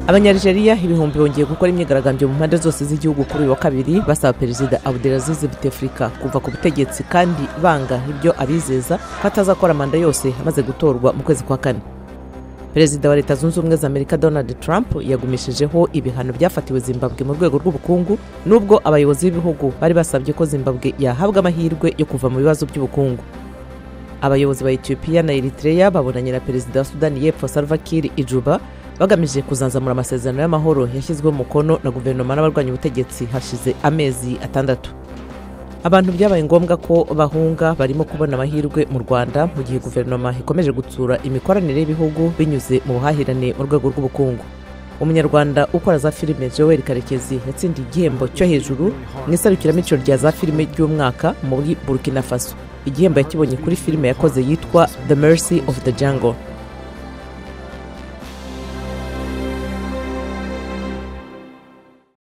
Abanyarigeria ibihumbi bongeye gukora imyigaragambyo mu mpande zose z'igihugu kuri uyu wa kabiri, basaba Perezida Abdelaziz Bouteflika kuva ku butegetsi kandi banga ibyo abizeza ko atazakora manda yose amaze gutorwa mu kwezi kwa kane. Perezida wa Leta Zunze Ubumwe za Amerika Donald Trump yagumishijeho ibihano byafatiwe Zimbabwe mu rwego rw'ubukungu, nubwo abayobozi b'ibihugu bari basabye ko Zimbabwe yahabwa amahirwe yo kuva mu bibazo by'ubukungu. Abayobozi ba Ethiopia na Eritrea babonanye na Perezida wa Sudani y'Epfo Salva Kiir i Juba, bagamije kuzanzamura amasezerano y'amahoro yashyizweho umukono na guverinoma n'abarwanya ubutegetsi hashize amezi 6. Abantu byabaye ngombwa ko bahunga barimo kubona amahirwe mu Rwanda, mu gihe guverinoma ikomeje gutsura imikoranire y'ibihugu binyuze mu buhahirane mu rwego rw'ubukungu. Umunyarwanda ukora za filime Joel Karekezi yatsindiye igihembo cyo hejuru mu iserukiramico rya za filime ry'umwaka muri Burkina Faso. Igihembo yakibonye kuri filime yakoze yitwa The Mercy of the Jungle.